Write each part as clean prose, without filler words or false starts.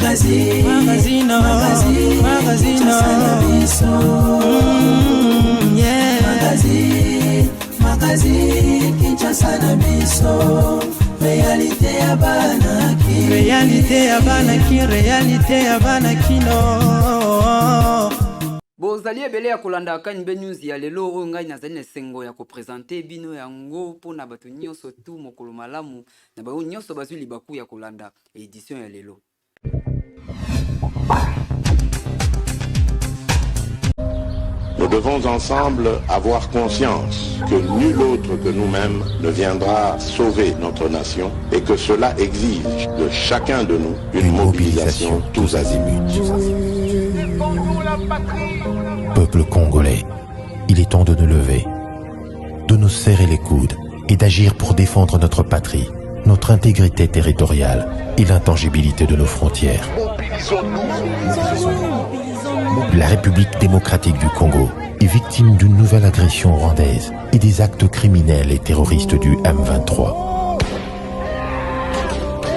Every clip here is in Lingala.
Magazine, magazine, magazine, magazine, yeah. Magazine, magazine, Kinshasa na biso. Réalité ya bana ki. Réalité ya bana ki, réalité ya bana kino. Bozali ebele ya kolanda KNB News ya lelo oyo ngai nazali na esengo ya kopresente bino yango mpo na bato nyonso tu mokolo malamu na baoyo nyonso bazwi libaku ya kolanda edition ya lelo. Nous devons ensemble avoir conscience que nul autre que nous-mêmes ne viendra sauver notre nation et que cela exige de chacun de nous une, une mobilisation, mobilisation tous azimuts. Peuple congolais, il est temps de nous lever, de nous serrer les coudes et d'agir pour défendre notre patrie, notre intégrité territoriale et l'intangibilité de nos frontières. La République démocratique du Congo est victime d'une nouvelle agression rwandaise et des actes criminels et terroristes du M23.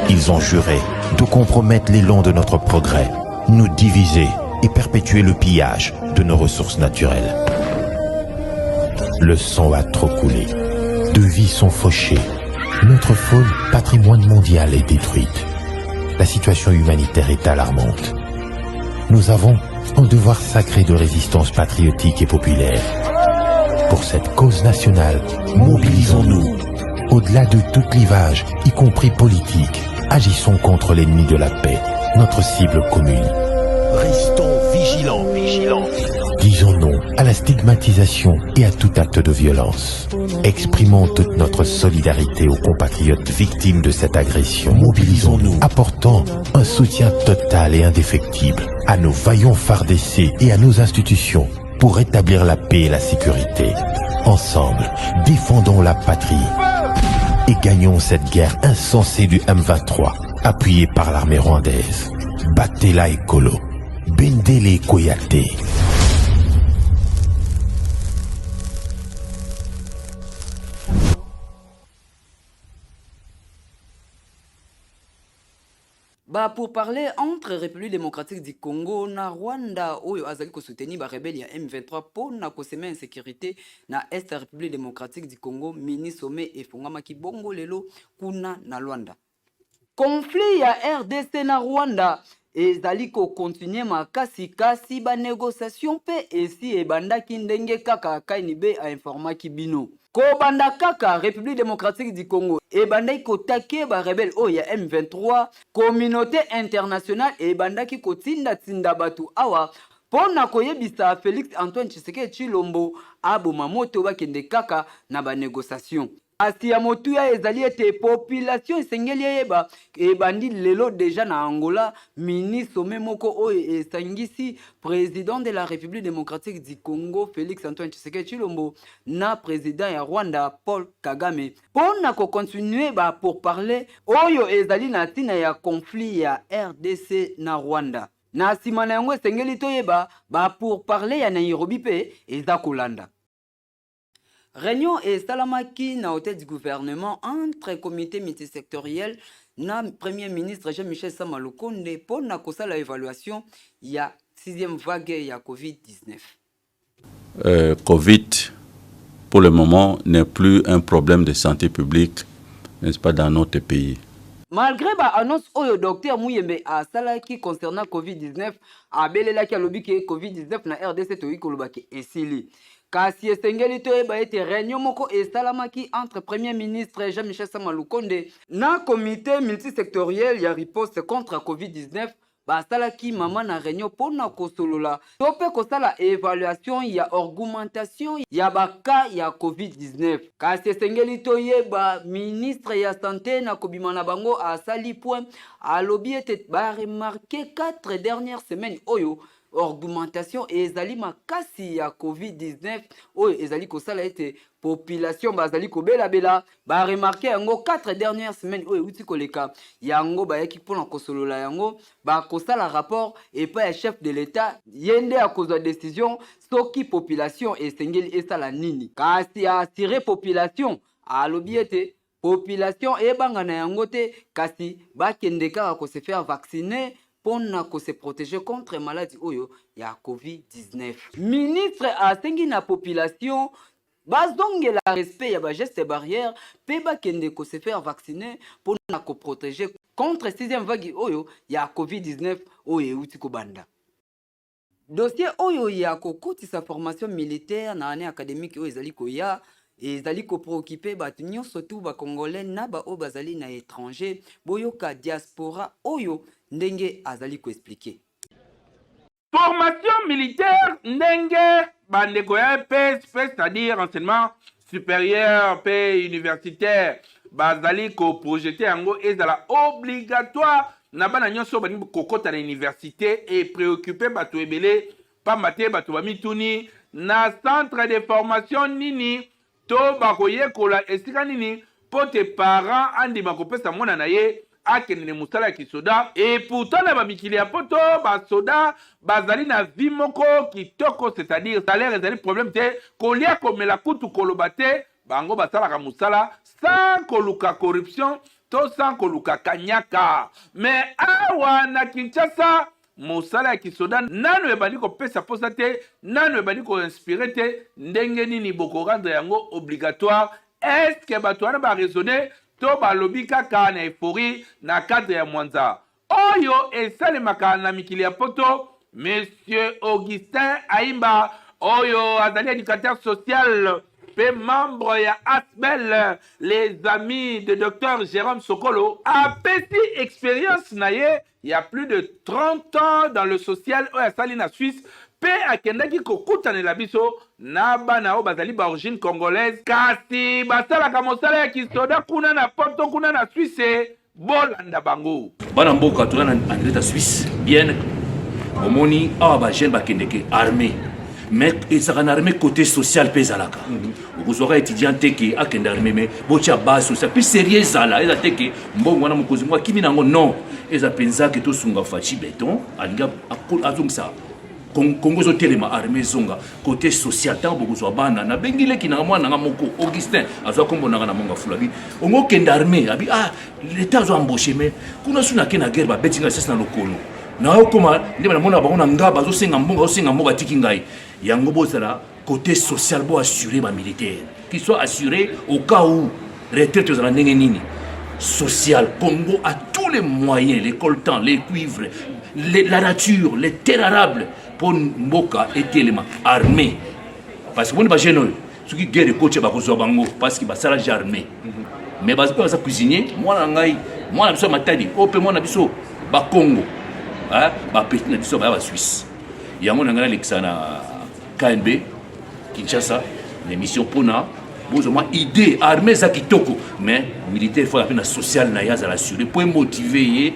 Ils ont juré de compromettre l'élan de notre progrès, nous diviser et perpétuer le pillage de nos ressources naturelles. Le sang a trop coulé. Deux vies sont fauchées. Notre faune, patrimoine mondial, est détruite. La situation humanitaire est alarmante. Nous avons un devoir sacré de résistance patriotique et populaire. Pour cette cause nationale, mobilisons-nous. Au-delà de tout clivage, y compris politique, agissons contre l'ennemi de la paix, notre cible commune. Restons vigilants, vigilants. Disons non à la stigmatisation et à tout acte de violence. Exprimons toute notre solidarité aux compatriotes victimes de cette agression. Mobilisons-nous, apportant un soutien total et indéfectible à nos vaillants FARDC et à nos institutions pour rétablir la paix et la sécurité. Ensemble, défendons la patrie et gagnons cette guerre insensée du M23, appuyée par l'armée rwandaise. Batela Ekolo, Bendele Koyate. Ba pourparlers entre Republique democratique du Congo na Rwanda oyo azali ko soutenir ba rebelles ya M23 mpo na ko semer insecurite na est ya Republique democratique du Congo, mini sommet efongamaki bongo lelo kuna na Luanda. Conflit ya rdc na Rwanda ezali ko continuer makasi kasi ba negociations mpe esi ebandaki ndenge kaka KNB a informaki bino. Kobanda kaka Republique democratique du Congo ebandaki ko taquer ba rebelles oyo ya M23, communaute internationale ebandaki kotinda tinda batu awa mpo na koyebisa Felix Antoine Tshisekedi Tshilombo aboma moto bakende kaka na ba negociations. Kasi ya motuya ezali ete population esengeli eyeba ebandi lelo dejà na Angola mini sommet moko oyo esangisi president de la Republique democratique du Congo Felix Antoine Tshisekedi Tshilombo na president ya Rwanda Paul Kagame mpo na ko continuer ba pourparlers oyo ezali na ntina ya conflit ya rdc na Rwanda. Na sima na yango esengeli toyeba ba pourparlers ya Nairobi mpe eza kolanda. Reunion esalamaki na hotel du gouvernement entre comité multisectoriel na Premier ministre Jean-Michel Sama Lukonde mpo na kosala evaluation ya sixième vague ya Covid-19. Covid, pour le moment, n'est plus un problème de santé publique, n'est-ce pas, dans notre pays. Malgre ba annonces oyo Docteur Muyembe asalaki concernant Covid-19, abelelaki alobi ke Covid-19 na rdc tokoki koloba ke esili. Kasi esengeli toyeba ete reunion moko esalamaki entre Premier ministre Jean-Michel Sama Lukonde na comite multisectoriel ya riposte contre Covid-19 basalaki mama na reunion mpo na kosolola to mpe kosala evaluation ya augmentation ya ba cas ya Covid-19. Kasi esengeli toyeba ministre ya sante na kobima na bango asali point alobi ete ba remarquer 4 dernières semaines oyo Augmentation ezali makasi ya Covid-19 oyo ezali kosala ete population bazali kobelabela. Ba remarquer yango 4 dernières semaines oyo euti koleka, yango bayaki mpona kosolola yango, bakosala rapport epai ya chef de l'Etat, ye nde akozwa decision soki population esengeli esala nini. Kasi a assurer population, alobi ete population ebanga na yango te, kasi bakende kaka ko se faire vacciner. mpo na ko se proteger contre maladi oyo ya Covid-19. Ministre asengi na population bazongela respect ya ba gestes barrières mpe bakende ko se faire vacciner mpo na ko proteger contre sixième vague oyo ya Covid-19 oyo euti kobanda. Dossier oyo ya kokotisa formation militaire na annee academique oyo ezali koya ezali ko preoccuper bato nyonso tout ba congolais na ba oyo bazali na etranger. Boyoka diaspora oyo ndenge azali ko expliquer. Formation militaire ndenge ba ndeko ya EPS pe c'est-à-dire enseignement supérieur pe universitaire bazali ko projeter yango ezala obligatoire na bana nyonso oyo balingi kokota na universite e preoccuper bato ebele pamba te bato bamituni na centre de formation nini to bakoyekola esika nini mpo te parent andima kopesa mwana na ye akende na mosala ya kisoda. Et pourtant na ba mikili ya poto ba soda bazali na vie moko kitoko c'est à dire salaire ezali problème te, kolia komela kutu koloba te, bango basalaka mosala sans koluka corruption to sans koluka kanyaka. Mais awa na Kinshasa mosala ya kisoda nanu ebandi kopesa posa te, nanu ebandi ko inspirer te, ndenge nini boko rendre yango obligatoire? Est-ce que bato wana ba raisonner to balobi kaka na euphorie na cadre ya mwanza oyo esalemaka na mikili ya poto? Monsieur Augustin Ayimba oyo azali educateur social pe membre ya ASBEL les amis de Docteur Jerome Sokolo apesi experience na ye ya plus de 30 ans dans le social oyo asali na Suisse pe akendaki kokutanela biso na bana oyo bazali ba origine congolaise kasi basalaka mosala ya kisoda kuna na poto kuna na Suisse. Bolanda bango. Bana mboka toza na en ya Suisse bien omoni awa ba jeune bakendeke armée mais ezalaka na armée côté social mpe ezalaka okozwaka étudiant te ke akende armée mais botya base sociale mpe sérieux ezala eza te ke mbongo wana mokonzi moko akimi nango non eza mpenza ke tosunga Fatshi Beton alingi azongisa Congo ezotelema armée ezonga côté social ntango bokozwa bana nabengi leki nanga mwana nanga moko Augustin azwa nkombo nanga na monga fulu abi ongo okende armée abi ah l'état azwa embauché mais kuna su nake na guerre babeti ngai sasi na lokolo naokoma nde namona bango na nga bazosenga mbongo bazosenga mbongo batiki ngai yango bozala côté social bo assurer ba militaire qui soit assuré au cas où retraite ezala ndenge nini social Congo a tous les moyens les coltans les cuivres les, la nature les terres arables mpo mboka etelema armée parce que boni bajeune oyo soki guerre ekoti bakozwa bango parce que basala ja armée mais baza baza cuisinier mwana na ngai mwana biso ya matadi oyo mpe mwana biso bakongo bapeti na biso baya basuisse yango na ngai nalekisa na KNB Kinshasa na émission mpona bozwa mwa idée armée eza kitoko mais militaire fo mpe na social na ye azala assuré mpo emotive ye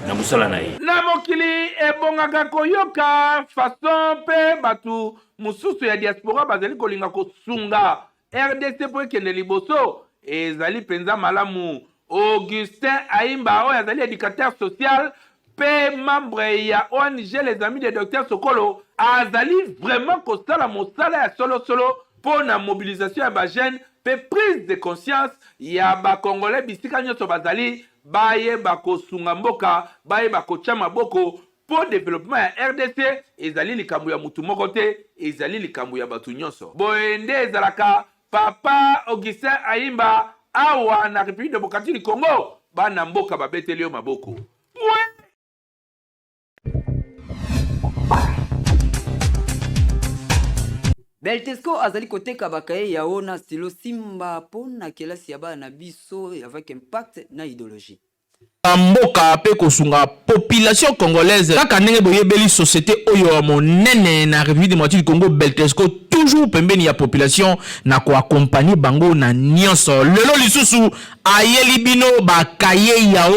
na mosala na ye. Na mokili ebongaka koyoka façon mpe bato mosusu ya diaspora bazali kolinga kosunga rdc mpo ekende liboso ezali mpenza malamu. Augustin Ayimba oyo azali educateur social mpe membre ya ONG Les Amis de Docteur Sokolo azali vraiment kosala mosala ya solosolo mpo na mobilisation ya ba jeunes mpe prise de conscience ya ba congolais bisika nyonso bazali bayeba kosunga mboka, bayeba kotia maboko mpo developpement ya rdc ezali likambo ya mutu moko te, ezali likambo ya batu nyonso. Boye nde ezalaka Papa Augustin Ayimba awa na Republique Democratique du Congo, bana mboka babeteli yo maboko. Point. Beltesco azali koteka bakaye ya o na stylo Simba mpo na kelasi ya bana na biso avec impact na ideologie. Mboka pe kosunga population congolaise kaka ndenge boyebeli societe oyo ya monene na Republique democratique du Congo Beltesco toujours pembeni ya population na ko accompagner bango na nionso lelo lisusu ayeli bino ba cahier yao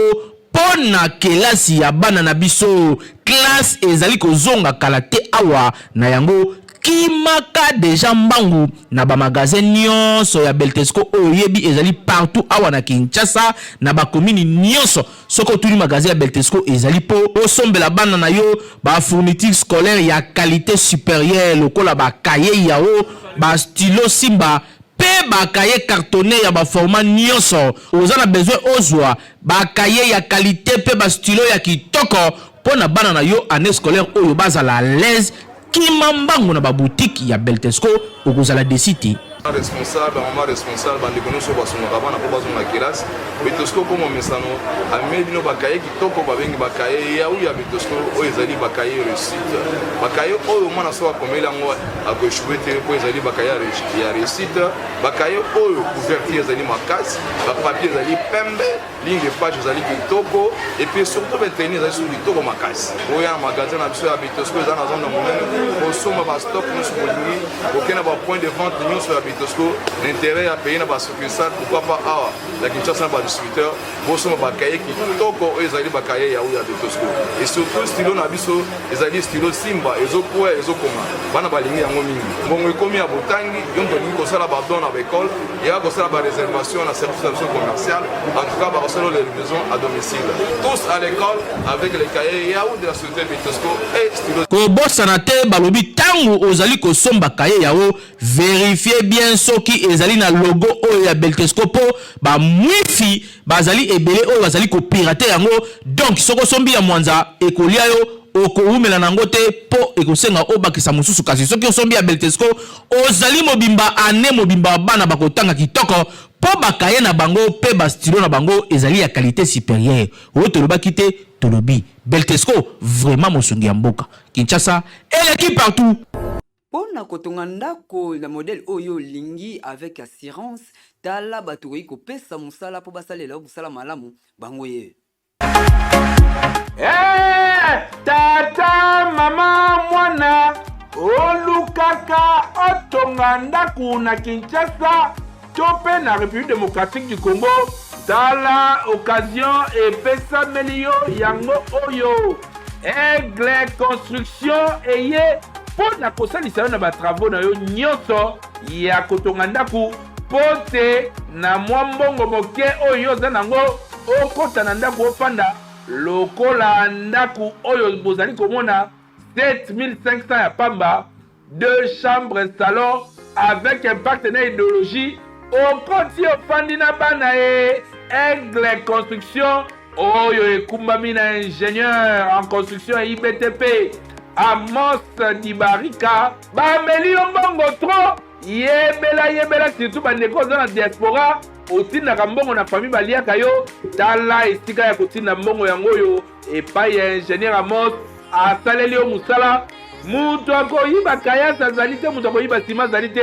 po na kelasi ya bana na biso classe ezali kozonga kala te awa na yango Kimaka dejà mbangu na ba magasins nionso ya Beltesco oyo oyebi ezali partout awa na Kinshasa na ba communes nionso. Soki otuni magasin ya Beltesco ezali po osombela bana na yo ba fournitures scolaires ya qualite superieure lokola ba cahiers Yao, ba stylos Simba pe ba cahier cartonne ya ba format nionso. Oza na besoin ozua ba cahier ya qualite mpe ba stylo ya kitoko mpo na bana na yo annee scolaire oyo bazala à l'aise, kima mbangu na ba boutiques ya Beltesco okozala deçu te. Responsable, ba mama responsable, ba ndeko nionso oyo basungaka bana po bazonga kelasi, Betosco ko momesano amemeli bino ba cahier kitoko babengi ba cahier yaou ya Betosco oyo ezali ba cahier reussite. Ba cahier oyo mwana soki akomeli yango ako echouer te po ezali ba cahier ya reussite, ba cahier oyo couverture ezali makasi, ba papier ezali pembe. Ligne de page ezali kitoko et puis surtout ba tenue ezali susu kitoko makasi. Oya na magasin na biso ya Bitosco eza na zone na monene kosomba ba stock nyonso bolingi, kokende na ba point de vente nyonso ya Bitosco na intérêt ya pays na ba succursale, pourquoi pas awa na Kinshasa na ba distributeur bosomba ba cahier kitoko oyo ezali ba cahier ya ya Bitosco et surtout stylo na biso ezali stylo Simba ezokwea ezokoma bana balingi yango mingi. Mbongo ekomi ya botangi, yo moto olingi kosala ba don na ba école ya kosala ba réservation na service na biso commercial. En tout cas bakosala les livraisons à domicile, tous à l'école avec les cahiers Yahoo de la société Bitosco et stylo. Kobosana te balobi tangu ozali kosomba cahier yao verifier bien soki ezali na logo oyo ya Beltesco po ba mwifi bazali ebele oyo bazali ko pirater yango donc soki osombi ya mwanza ekolia yo okowumela na yango te po ekosenga obakisa mosusu kasi soki osombi ya Beltesco Ozali mobimba annee mobimba bana bakotanga kitoko po ba cahiers na bango pe ba stylos na bango ezali ya qualite superieure oyo tolobaki te tolobi Beltesco vraiment mosungi ya mboka Kinshasa eleki partout. Pona kotonga ndako na modèle oyo olingi avec assurance, tala batu okoki kopesa musala po basalela yo musala malamu, bango yeyo. Hey, tata mama mwana olukaka otonga ndako na Kinshasa to mpe na République démocratique du Congo, tala occasion epesameli yo yango oyo. Aigle Construction eye mpo na kosalisa yo na ba travaux na yo nyonso ya kotonga ndako mpo te na mwa mbongo moke oyo yo oza nango okota na ndako ofanda lokola ndako oyo bozali komona 7500 ya pamba, deux chambres salon avec impact na ideologie, okoti ofandi na bana e Aigle Construction oyo ekumbami na ingénieur en construction ya IBTP Amos Dibarika. Bameli yo mbongo trop, yebela yebela, surtout bandeko oza na diaspora otindaka mbongo na famille baliaka yo, tala esika ya kotinda mbongo yango oyo epai ya ingénieur Amos asaleli yo mosala. Moto akoyiba kayasi azali te, moto akoyiba sima azali te,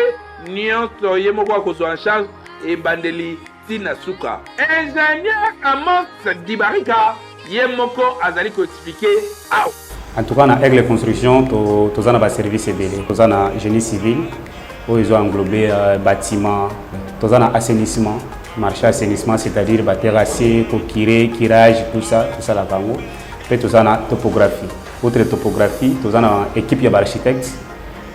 nyonso ye moko akozwa en charge ebandeli ti na suka. Ingénieur Amos Dibarika ye moko azali ko expliquer awa. En tout cas na Aigle Construction to toza na ba service ebele. Toza na génie civil oyo ezo englober euh, bâtiment, toza na assainissement, marché assainissement c'est-à-dire ba terrassier, ko curer, curage, tout ça, tosalaka yango. Pe toza na topographie. Outre topographie, toza na équipe ya ba architectes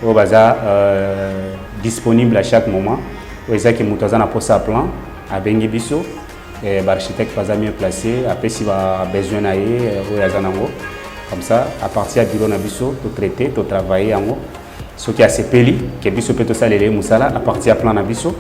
oyo baza euh, disponible à chaque moment. Oyo eza ke moto aza na posa ya plan abengi biso eh, ba architecte baza mieux placé, apesi ba besoin na ye eh, oyo aza nango comme ça à partir ya bureau na biso to traiter to travailler yango soki asepeli ke biso mpe tosalela ye mosala à partir ya plan na biso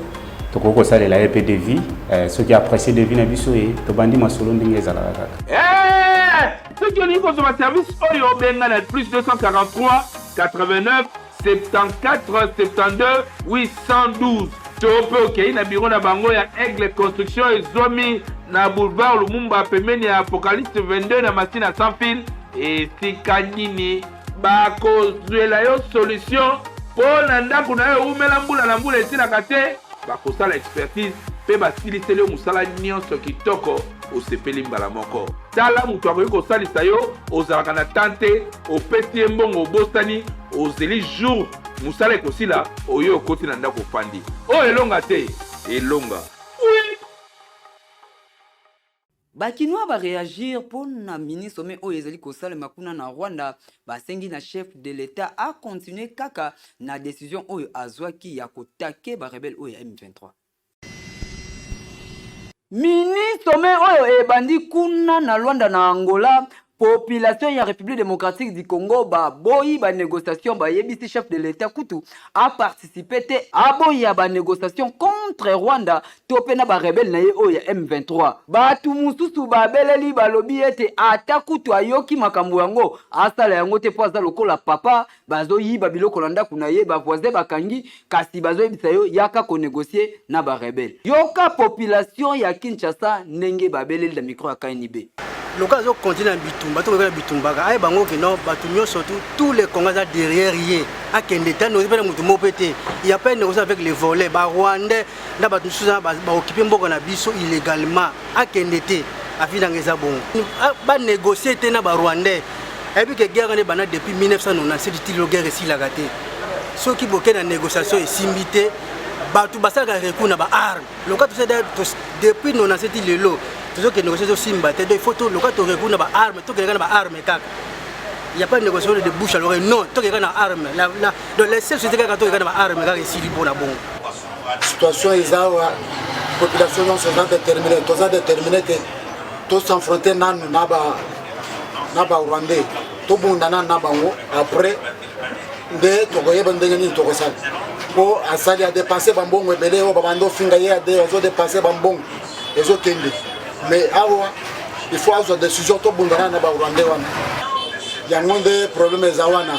tokoki kosalela ye mpe devis eh, soki apprécie devis na biso ye tobandi masolo ndenge ezalaka kaka. Eh, soki olingi kozwa baservice oyo obenga na plus 243 89 74 72 812 to mpe okei na biro na bango ya Aigle Construction ezwami na boulevard Lumumba pembeni ya Apocalypse 22 na masina sans fil. Esika nini bakozwela yo solution mpo na ndako na yo ewumela mbula na mbula esilaka te? Bakosala expertise mpe basiliseli yo mosala nyonso kitoko, osepeli mbala moko. Tala moto akoki kosalisa yo, ozalaka na temps te, opesi ye mbongo obosani, ozeli jour mosala ekosila oye okoti na ndako ofandi. Oyo elonga te, elonga. Oui! Ba kinois ba reagir mpo na mini sommet oyo ezali kosalema kuna na Rwanda, basengi na chef de l'Etat a continuer kaka na decision oyo azwaki ya ko taquer ba rebelles oyo ya M23. Mini sommet oyo ebandi kuna na Luanda na Angola. Population ya Republique democratique du Congo baboyi ba negociation, bayebisi chef de l'Etat kutu a participer te, aboya ba negociation contre Rwanda to mpe na ba rebelle na ye oyo ya M23. Bato mosusu babeleli balobi ete ata kutu ayoki makambo yango asala yango te mpo aza lokola papa, bazoyiba biloko na ndako na ye, ba voisin bakangi, kasi bazoyebisa yo yaka ko negocier na ba rebelle. Yoka population ya Kinshasa ndenge babeleli na micro ya KNB. Lokola azo continuer na bitumba to na bitumbaka ayeba yango ke non bato nyonso tout tous les Congolais aza derrière ye akende te anoki mpe na moto moko mpe te. Il y a pas une négociation avec les voleurs ba Rwandais na bato mosusu ba occuper mboka na biso illégalement akende te avis nanga eza bongo ba négocier te na ba Rwandais ayebi ke guerre wana ebanda depuis 1997 ti lelo guerre esilaka te soki boke na négociation esimbi te bato basalaka recours na ba armes loka tosala depuis 97 ti lelo tozokende négociation ezosimba te donc il faut loka to recours na ba armes tokendeka na ba armes kaka il n'y a pas de négociation de bouche à l'oreille non tokendeka na arme la, la, donc les seules société kaka tokendeka na ba armes kaka esili mpona bongo situation eza awa population nyonso eza détermine toza détermine ke tosenfronte nanu na ba na ba rwandais tobunda nanu na bango après nde tokoyeba ndenge nini tokosala mpo asali adepense bambongo ebele oyo babanda ofinga ye ade azodepense bambongo ezokende mais awa il faut azwa décision tobunda nanu na ba rwandais wana yango nde problème eza wana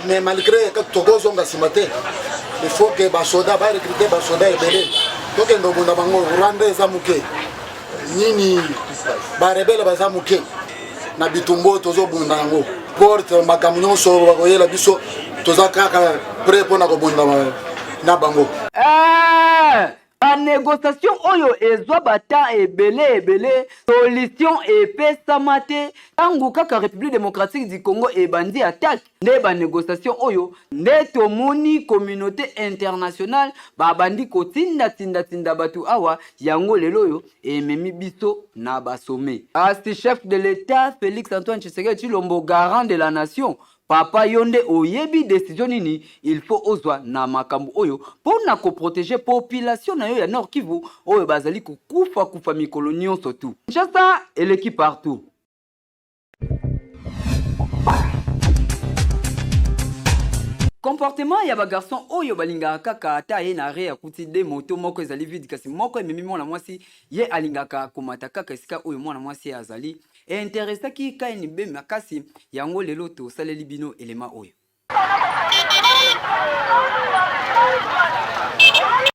mais malgré tokozonga nsima te il faut que basoda barecrute basoda ebele tokende obunda bango rwanda eza moke nini barebele baza moke na bitumba oyo tozobunda yango porte makambo nyonso bakoyela biso toza kaka pre mpo na kobunda na bango eh! Ba negociation oyo ezwa ba temps ebele ebele, solution epesama te. Tango kaka Republique democratique du Congo ebandi attaque, nde ba negociation oyo nde tomoni communaute internationale babandi kotinda tinda tinda batu awa, yango lelo oyo ememi biso na ba sommet. Kasi chef de l'Etat Felix Antoine Tshisekedi Tshilombo garant de la nation Papa yo nde oyebi decision nini il faut ozwa na makambo oyo pona ko proteger population na yo ya Nord Kivu oyo bazali kokufa kufa mikolo nyonso tu. Kinshasa eleki partout. Comportement ya ba garçon oyo balingaka kaka ata aye na arret akuti de moto moko ezali vide kasi moko ememi mwana mwasi ye alingaka komata kaka esika oyo mwana mwasi azali E interessaki KNB makasi, yango lelo tosaleli bino elema oyo.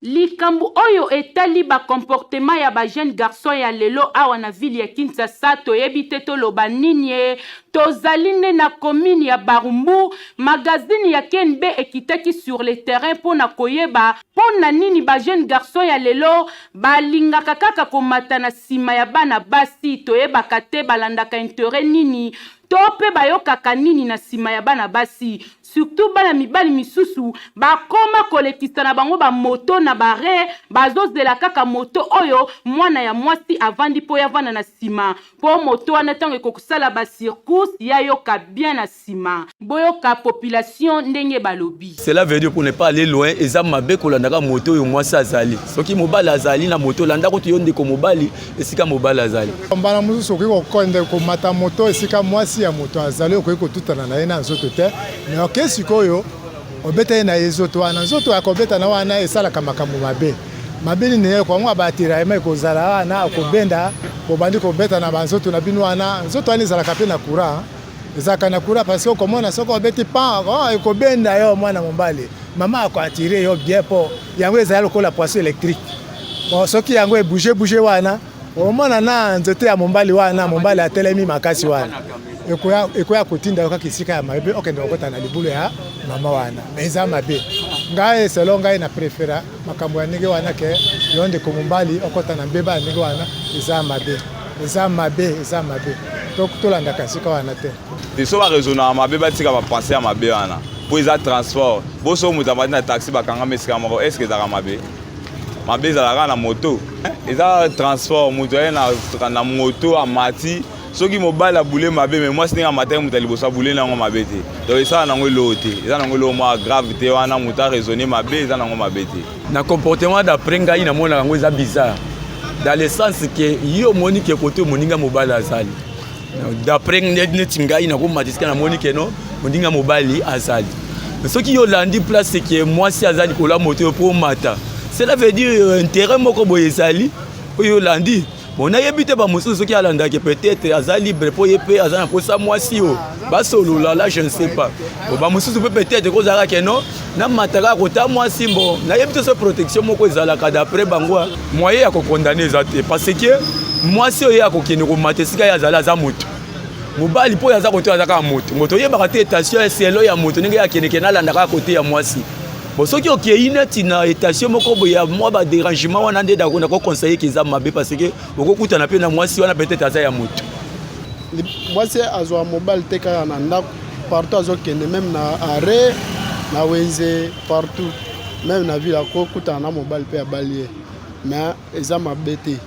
Likambo oyo etali ba comportement ya ba jeunes garçons ya lelo awa na ville ya Kinshasa toyebi te toloba nini. Tozali nde na commune ya Barumbu, magazine ya KNB ekitaki sur le terrain mpo na koyeba mpo na nini ba jeunes garçons ya lelo Balingaka kaka komata na sima ya bana basi, toyebaka te balandaka interet nini to pe bayokaka nini na sima ya bana basi. Surtout bana mibali misusu bakoma kolekisa na bango ba moto na b'arret, bazozela kaka moto oyo mwana ya mwasi avandi po ye avanda na sima po moto wana tango ekosala ba circous ye ayoka bien na sima. Boyoka population ndenge balobi. Cela veut dire pour ne pas aller loin, eza mabe kolandaka moto oyo mwasi azali. Soki mobali azali na moto, landa kutu yo ndeko mobali esika mobali azali. Mbala mosusu okoki kokonde komata moto esika mwasi ya moto azali, okoki kotutana na ye na nzoto te, mais oke sikoyo obeta ye na ye nzoto wana, nzoto ya kobeta na wana esalaka makambo mabe. Mabe nini ye kwango ba tiraillement ekozala wana, okobenda bobandi kobeta na banzoto na bino wana, nzoto wana ezalaka mpe na courant ezalaka na courant parce que okomona soki obeti pan oh, ekobenda yo mwana mobali mama ako attire yo bien po yango ezali lokola poisson électrique bon soki yango ebouge bouge wana omona na nzete ya mobali wana mobali atelemi makasi wana ekoya ekoya kotinda yo kaka esika ya mabe okende kokota na libulu ya mama wana mais eza mabe ngai selon ngai na prefera makambo ya ndenge wana ke yo ndeko mobali okota na mbeba ya ndenge wana eza mabe eza mabe eza mabe tolandaka esika wana te te so baraisonnaka mabe batika bapense ya mabe wana mpo eza transport boso moto amati na taxi bakangami esika moko estce ezalaka mabe mabe ezalaka na moto eza transport moto aye na, na moto amati soki mobali abule mabe me mwasi ndenge amataki moto ya liboso abule na yango mabe te donc esala nango eloo te eza nango eloo mwa grave te wana moto araisonne mabe eza nango mabe te na comportement d'après ngai namonaka yango eza bizarre dans le sens ke yo omoni ke kote moninga mobali azali. D'après neti ngai nakomata esika namoni keno moninga mobali azali. Soki yo olandi place ke mwasi aza likolo ya moto yo mpo omata, cela veut dire euh, intérêt moko boye ezali oyo olandi. Bon, nayebi te bamosusu soki alandaki peut-être aza libre mpo ye mpe aza na mposa mwasi oyo basolola la je ne sais pas. Bon, bamosusu mpe peut-être kozalaka ke non namata kaka kota mwasi mbo nayebi te so protection moko ezalaka d'après bango moyen ya kokondane eza te parce que mwasi oyo ye akokende komata esika ye azali aza moto mobali mpo oyo aza kote aza kaka moto moto oyebaka te etation ya selo ya moto ndenge akendeke nalanda kaka kote ya mwasi bon soki okei neti na etation moko boye ya mwa baderangement wana nde nakoconseille ke eza mabe parce que okokutana mpe na mwasi wana peut-être aza ya moto mwasi azwa mobali te kaka na ndako partout azokende meme na arret na wenze partout meme na ville akokutana na mobali mpe abali ye mais eza mabe te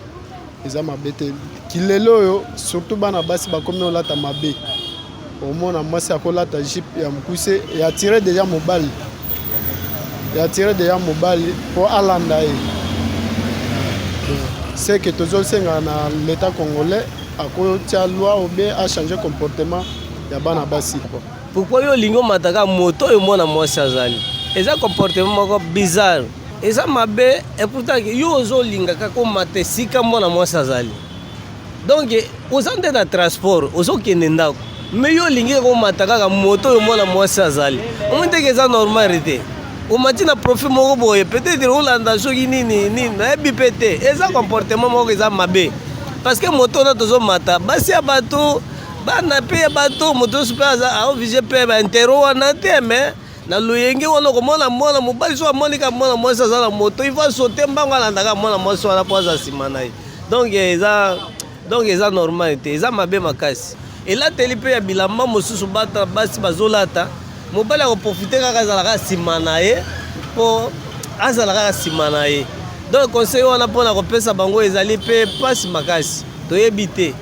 eza mabe te kilelo oyo surtout bana basi bakomi olata mabe omona mwasi akolata jupe ya mokuse ya atire deja mobali ya atire deja mobali mpo alanda ye ce que tozosenga na l'état congolais akotia loi obe achange comportement ya bana basi. Pourquoi yo olingi omata kaka moto oyo mwana mwasi azali? Eza comportement moko bizarre, eza mabe et pourtant yo ozolinga kaka omata esika mwana mwasi azali. Donc oza nde na transport ozokende ndako mais yo olingi kaka omata kaka moto oyo mwana mwasi azali, omoni teke eza normal te. Omati na profit moko boye peut-être olanda soki nini nini nayebi mpe te, eza comportement moko eza mabe parce que moto wana tozomata basi ya bato bana mpe ya bato moto nyonso mpe aza aovise mpe baintero wana te mais na loyenge wana okomona mwana mobali so amoni kaka mwana mwasi aza na moto il faut asote mbango alandaka mwana mwasi wana mpo aza nsima na ye donc eza donc eza normal te eza mabe makasi elateli mpe ya bilamba mosusu bata basi bazolata mobali akoprofite kaka azala kaka nsima na ye mpo azala kaka nsima na ye donc conseil wana mpo na kopesa bango ezali mpe mpasi makasi toyebi te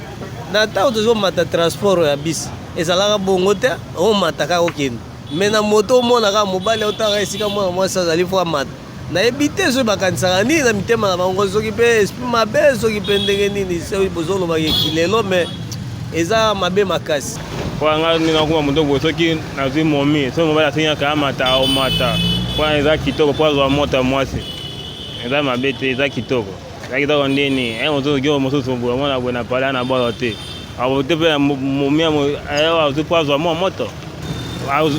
na ntango tozomata transport ya bisi ezalaka bongo te omata kaka okende me na moto omona kaka mobali otaka esika mwana mwasi azali fo amata nayebi te soki bakanisaka nini na mitema na bango soki mpe esprit mabe soki mpe ndenge nini soki bozolobaka ekilelo me eza mabe makasi mpo nga ndenge nakoma moto boye soki nazwi momi soki mobali asengi aka amata omata mpo eza kitoko mpo azwa moto ya mwasi eza mabe te eza kitoko Eza kitoko ndeni eh mosusu gio mosusu boye omona boye na pala na bolo te akote mpe momi azwi mpo azwa mwa moto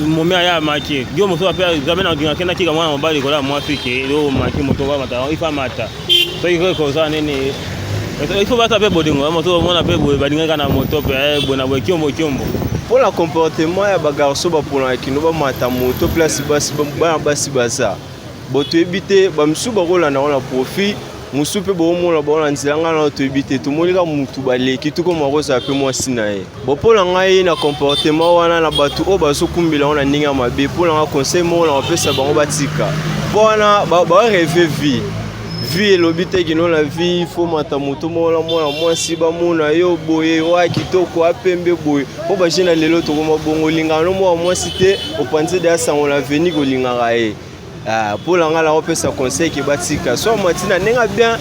momi aya amaki gio mosusu ape jamais na odinga kenda kika mwana mobali likolo ya mwasi ke yo omaki moto amata ifa amata soki koki kozala nini il faut basa mpe bolingo mosusu omona mpe boye balingaka na moto mpe eh, boye na boye kiombo kiombo mpo na comportement ya bagarso baponaka kino bamata moto place basi bana basi baza Bon toyebi te ba misusu bakolanda yango na profit mosusu mpe bokomona bango na nzela ngai nano toyebi te tomoni kaka motu baleki tokoma kozala mpe mwasi na ye bon mpo na ngai na comportement wana na bato oyo bazokumbela yango na ndenge ya mabe mpo na ngai conseil moko na kopesa bango batika mpo wana bareve vie vie elobi te kino na vie fo mata moto moko na mwana mwasi bamona yo boye oya kitoko apembe boye mpo bajeune ya lelo tokoma bongo olingaka no mwana mwasi te opanzi deya sango na veni kolingaka ye ah, mpo na ngai nakopesa conseil ke batika so amati na ndenge bien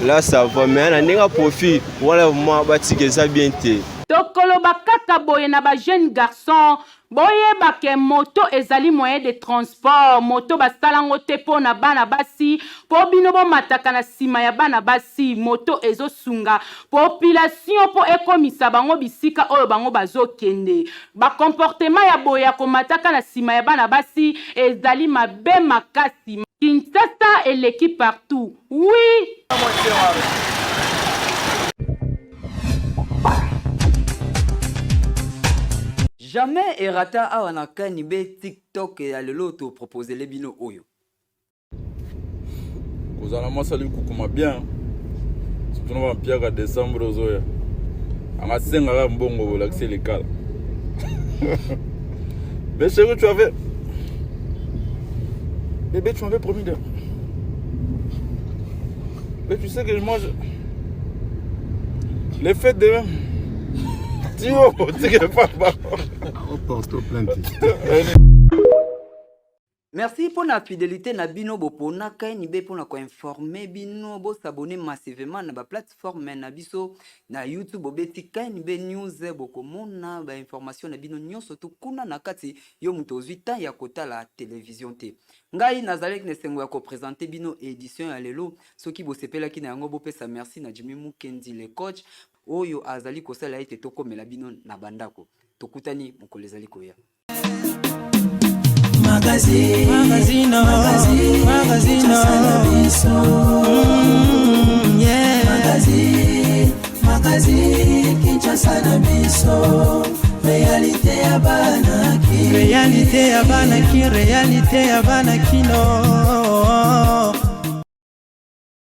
là ça va mais na ndenge profit wana vraiment batika eza bien te tokoloba kaka boye na ba jeune garçon Boyeba ke moto ezali moyen de transport, moto basala ngo te po na bana basi, po bino bomataka na sima ya bana basi, moto ezo sunga population po ekomisa bango bisika oyo bango bazo kende. Ba comportement ya boye ya komataka na sima ya bana basi ezali mabe makasi. Kinshasa eleki partout oui. Jamais erata awa na kanibe tiktok ya lelo to proposele bino oyo. Kozala mwasi alikukuma bien surtout na bampiaka décembre ozoya anga sengaka mbongo bolakisi likala mais chérie tu avais bébé tu m'avais promis de mais tu sais que moi je... les fêtes de tio tika papa oporto plainte. Merci pona fidelite na bino bopona KNB pona ko informer bino bo s'abonner massivement na ba plateforme na biso na YouTube bobeti KNB News bokomona ba information na bino nyonso tu kuna na kati yo moto ozwi temps ya kotala television te. Ngai nazalaki na esengo ya ko presenter bino edition ya lelo soki bosepelaki na yango bopesa merci na Jimmy Mukendi le coach oyo azali kosala ete tokomela bino na bandako. Tokutani mokolo ezali koya. Magazine, magazine, magazine, magazine, yeah. Magazine, magazine, Kinshasa na biso, réalité ya bana ki, réalité ya bana ki, réalité ya bana kino.